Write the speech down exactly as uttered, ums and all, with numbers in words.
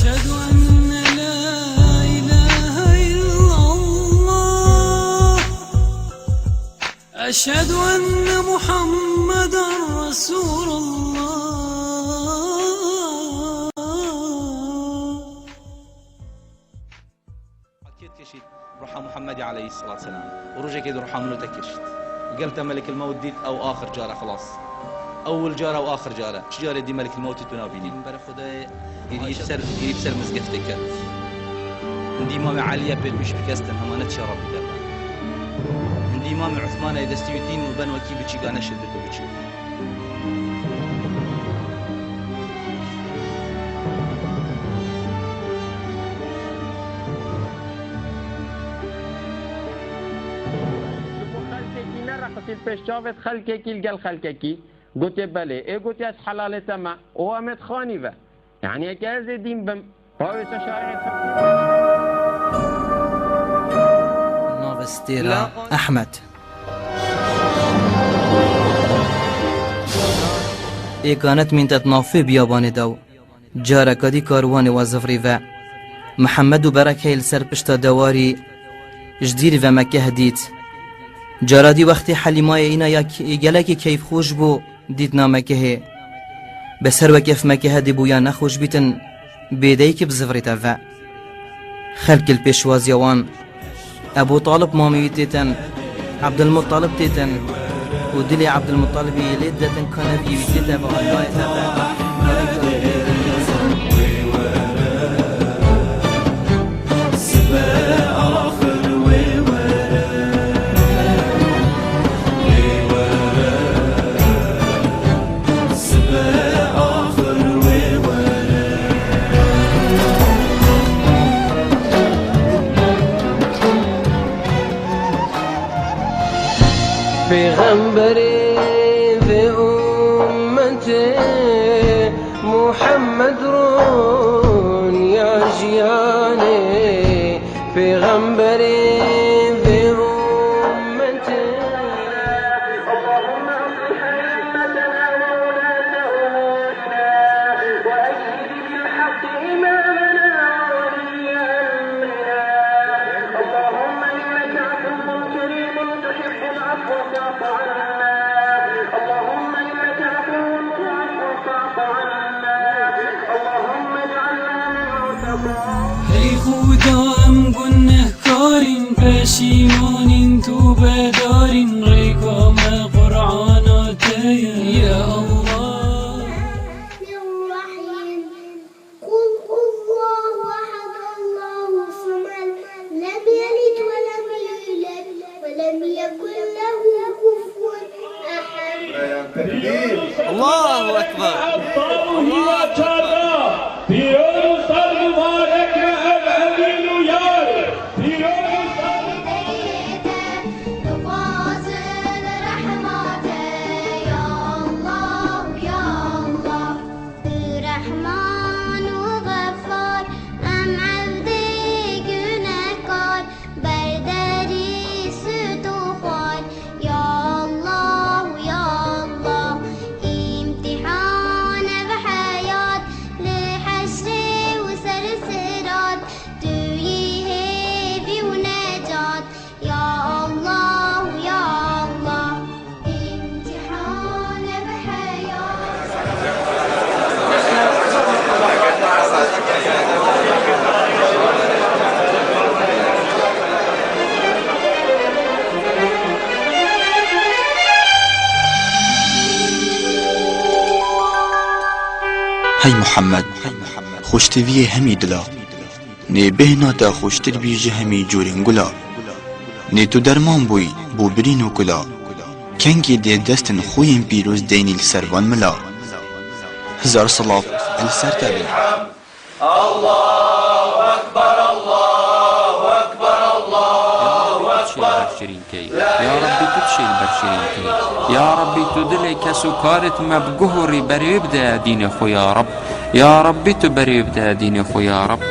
أشهد أن لا إله إلا الله. أشهد أن محمدا رسول الله. Kêt keşît ruha Muhammedî aleyhissalatu selam. Û rojekê di ruha min û te keşît. Gel te Melekil Mewt dît, ew axir cara xilas. Ewil cara û axir cara. Çi carê dî Melekil Mewtî tu nabînî. Ber Xwedayê êdî bi ser, êdî bi ser mizgeftê ket. Hindî Îmamê Elî ye pêt wî ji bikestin, hemanet şerefî derbe. Hindî Îmamê Usman ê destî wî tîn û ben wekî biçîka neşir dikû biçî. Li bo xelkekî nereqisî li pêş çavêt xelkekî li gel xelkekî. Gotê belê. Ê gotê ez helalê te me. O em ê dixanî ve. Yanî eke ez ê dîn bim. Pawê te şarê xelkê. Navê stêra Ehmed. Ê ganet mîntet navê biyabanê daw. Careka dî karwanê wa zivrî ve. Mihemed û Berekeyê li ser pişta dewarî ji dîrî ve Mekeh dît. Cara dî wextê Helîmayê îna ya k-, gelekî keyfxweş bû, dît na Mekehê. Be ser weke ev Mekeh dî bûya nexweş bîtin, bêdeyî ki bi zivrî te ve. Xelk li pêşwaziya wan. Ebû Talib mamê wî têtin, Ebdulmuttalib têtin û dilê Ebdulmuttalibî lê didetin ka neviyê wî tête ve an nayête ve. Pêxemberê vê ummetê Muhammed rûn ya jiyanê. Pêxemberê vê ummetê. اللهم أصلح أئمتنا وولاة أمورنا وأيد بالحق إمامنا وولي أمرنا. اللهم إنك عفو كريم تحب العفو فاعف عنا. اللهم إنك عفو تحب العفو فاعف عنا. اللهم اجعلنا من عتقائك. Hey Xuda, em gunehkar in, peşîman in, tûbedar in, rêka me Qur'ana te ye, ya Allah. الرحمن الرحيم. قل هو الله أحد، الله الصمد، لم يلد ولم يولد، ولم يكن له كفوا أحد. Allahu Ekber. Pîroz û ser mubarek e ev emîn û yar. Pîroz û ser Dixwazin rehma te, ya Allah, ya Allah. Tu Rehman û Xeffar, em evdê gunehkar, ber derî sut û xwar. Ya Allah, ya Allah, îmtîhan ev heyat, li heşrê û ser sirat, tu yî hêvî û necat. Ya Allah, ya Allah, îmtîhan ev heyat. Hey Muhammed, xweştiviyê hemî dila. Nê bêhna te xweştir bî ji hemî curên gula. Nê tu derman bûyî bo birîn û kula. Kengî dê destên xwe yên pîroz deynî li ser van mila. Hezar silav li ser te bin. Allahu Ekber, Allahu Ekber, Allahu Ekber. Şêr şirîn. Ya Rabbî, tu dişê li ber şirîn key. Ya Rabbî, tu dilê kes û karêt me bi guh û rî berê bide dînê xwe, ya Rabb. Ya Rabbî, tu berê bide dînê xwe, ya Rabb.